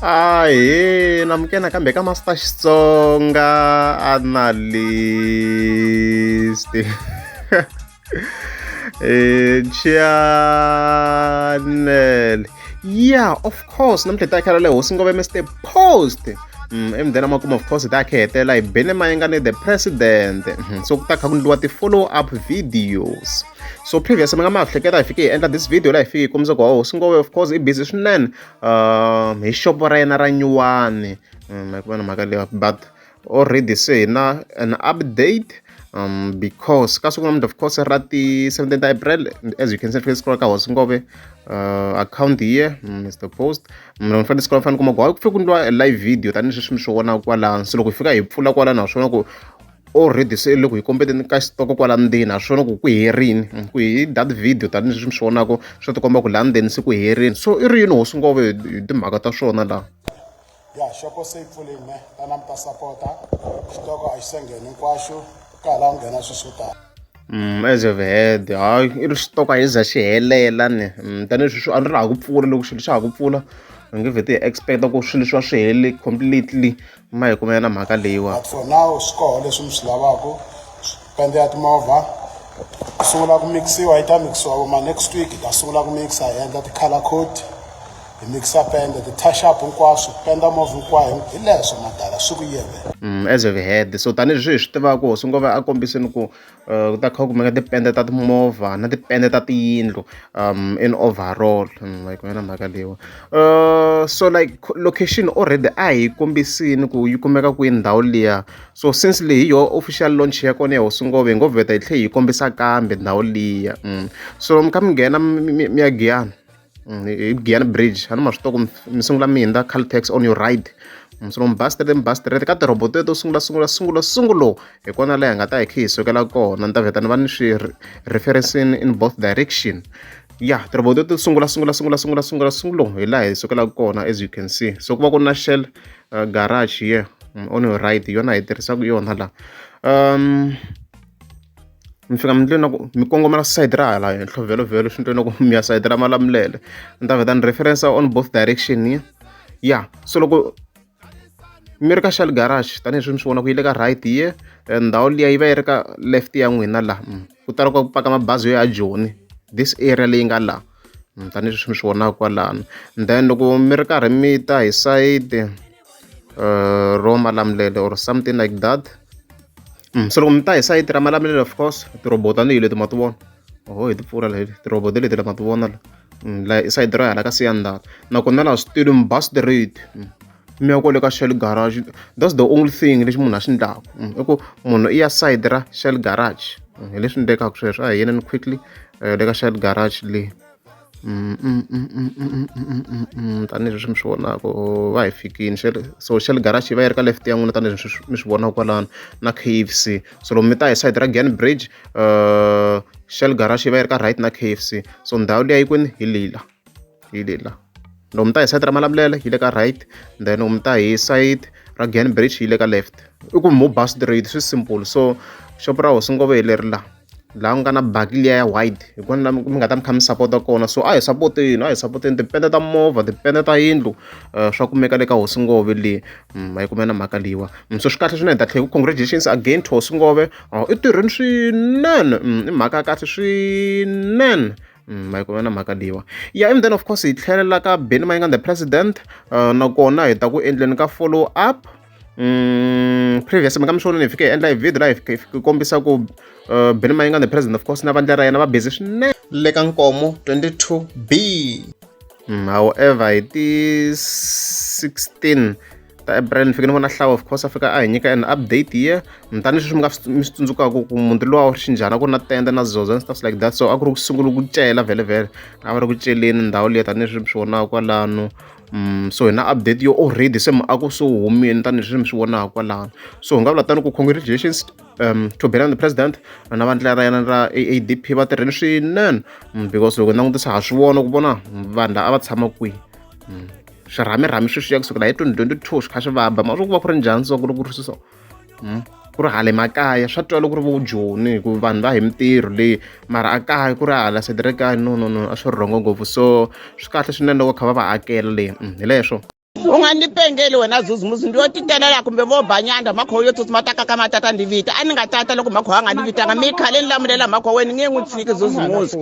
Ahee namukela nakambe ka Master Xitsonga Analyst channel yeah of course namuntlha hi ta khala le hosi ngove Mr Post emudeni makumu of course hi ta kha hetelela hi Benny Mayengani the president so ku ta kha ku endliwa ti-follow up videos. So previous mi nga ma hleketa hi fike hi endla this video laha hi fike hi kombisa ku hosi ngove of course i busy swinene hi xopo ra yena ra nyuwani ma yi na mhaka leyi but already se hi na an update because ka siku namuntlha of course ra ti 17 ta April, as you can see, fike scroll ka hosi ngove account here, Mr Post. Loko ni fanele scroll fanele kuma ku hayi ku fike ku endliwa live video tanihileswi mi swi vonaka kwalano. So loko hi fika hi pfula kwalano ha swona ku already se loko hi kombeteni ka xitoko kwala ndzeni ha swona ku ku herini ku hi that video tanihileswi mi swi vonaka swi tikomba ku laha ndzeni se ku herini. So i ri yini hosi ngove hi timhaka ta swona laha? Ya xopo se yi pfulini ne tana mi ta sapota xitoko a xi se ngheni hinkwaxo ka ha lava ku nghena swilo swo tala. As you've heard, hayi i ri xitoko a xi za xi helela ni tanihileswi a ni ri ha ku pfula loko xilo xa ha ku pfula hi nge vheti hi expect ku swilo leswiwa swi hele completely ma hi kumela na mhaka leyiwa. But for now swi koho leswi mi swi lavaka pende ya timovha ku sungula ku mikisiwa yi ta mikisiwa vo ma next week hi ta sungula ku mikisa hi endla ti-color code hi mikisa pende ti-touch up hinkwaswo penda movha hinkwayo hi leswo madala swi ku yeve. As you've heard, so tanihileswi hi swi tivaka hosi ngove a kombisini ku ku ta kha ku kumeka tipende ta timovha na tipende ta tiyindlu in overall ma yi kumela mhaka leyiwa. So like location already a hi kombisini ku yi kumeka kwini ndhawu liya. So since leyi hi yoho official launch ya kona ya hosi ngove hi ngo vheta hi tlhe hi kombisa kambe ndhawu liya. So mi kha mi nghena mi ya Giyani hi Giyani bridge a ni ma swi tiva ku mi sungula mi hundza Caltex on your right. So loko mi ba straight mi ba straight ka tirhoboto teto to sungula sungula sungulo sungulo hi kona laha hi nga ta hi kha hi sukela kona ni ta vheta ni va ni swi referencing in both direction. Ya tirhoboto to sungula sungula sungula sungula sungula sungulo hi laha hi sukelaka kona as you can see. So ku va ku ri na Shell garage here on your right hi yona hi tirhisaka yona laha. Mi fika mi ndlwini na ku mi kongomela sayiti ra hala henhla vhelovhelo swi ndlwini na ku mi ya sayiti ra Malamulele ni ta vheta ni reference on both direction ya ya so loko mi ri ka Shell garage tanihileswi mi swi vona ku yi le ka right here ndhawu liya yi va yi ri ka left ya n'wina laha ku tala ku paka mabazi yo ya Joni this area leyi nga laha tanihileswi mi swi vonaka kwalano. Then loko mi ri karhi mi ta hi sayiti ro Malamulele or something like that. So loko mi ta hi sayiti ra Malamulele of course tirhoboto tanihi leti ma ti vona oho hi ti pfula leti tirhoboto leti ma ti vona la la i sayiti ra hala ka Siyandhani nakona laha switulu mi ba straight mi ya kwale ka Shell garage that's the only thing lexi munhu a xi endlaka i ku munhu i ya sayiti ra Shell garage hi leswi endlekaka sweswo a hi yeneni quickly le ka Shell garage leyi tanihileswi mi swi vonaka va hi fikini Shell so Shell garage yi va yi ri ka left ya n'wina tanihileswi mi swi vonaka kwalano na K_F_C. So loko mi ta hi sayiti ra Giyani bridge Shell garage yi va yi ri ka right na K_F_C. So ndhawu liya yi kwini hi leyi la hi leyi la loko mi ta hi sayiti ra Malamulele yi le ka right then loko mi ta hi sayiti ra Giyani bridge yi le ka left i ku mo ba straight swi simple. So xopo ra hosi ngove hi leri la laha ku nga na baki liya ya white hi kona laha mi nga ta mi kha mi sapota kona. So a hi sapoteni a hi sapoteni tipende ta movha tipende ta yindlu swa kumeka le ka hosi ngove leyi ma yi kumela na mhaka leyiwa. So swi kahle swinene hi ta tlhela ku congratulations again to hosi ngove i tirhini swinene i mhaka ya kahle swinene ma yi kumela na mhaka leyiwa. Ya and then of course hi tlhelela ka Benny Mayengani the president nakona hi ta ku endleni ka follow up. Previous mi nga mi swi vonile hi fike hi endla hi video laha hi fike hi kombisa ku Benny Mayengani the president of course na vandla ra yena va busy swinene le ka Nkomo 22B. However hi ti 16 ta April ni fike ni vona Hlawu of course a fika a hi nyika an update here tanihileswi mi nga mi swi tsundzukaka ku muti luwa wu ri xinjhani a ku ri na tende na zozo and stuff like that so a ku ri ku sungula ku cela vhele vhele a va ri ku celeni ndhawu liya tanihileswi mi swi vonaka kwalano. So hi na update yo already se muako se wu humile tanihileswi mi swi vonaka kwalano. So hi nga vula tano ku congratulations to Benny the president na vandla ra yena ra A_A_D_P va tirhile swinene because loko hi langutisa ha swi vona ku vona vanhu lava a va tshama kwihi swirhamirhami sweswiya kusukela hi 2022 swi kha swi vabya ma swi ku va ku ri njhani so ku ri ku ri so ku ri hala makaya swa twala ku ri vo Joni hi ku vanhu va hi mintirho leyi mara a kaya ku ri hala sayiti ra kaya no no no a swi ri wrong ngopfu so swi kahle swinene loko kha va va hakela leyi hi leswo. U nga ni pengeli wena Zuzumuzi, ndi yo titelela kumbe vo banyanda makho yo tsutsuma ta kaka matata ndi vita. A ni nga tata loko makho a nga ni vitanga. Mi khale ni lamulela makho wena, ni nge n'wi tshiki Zuzumuzi.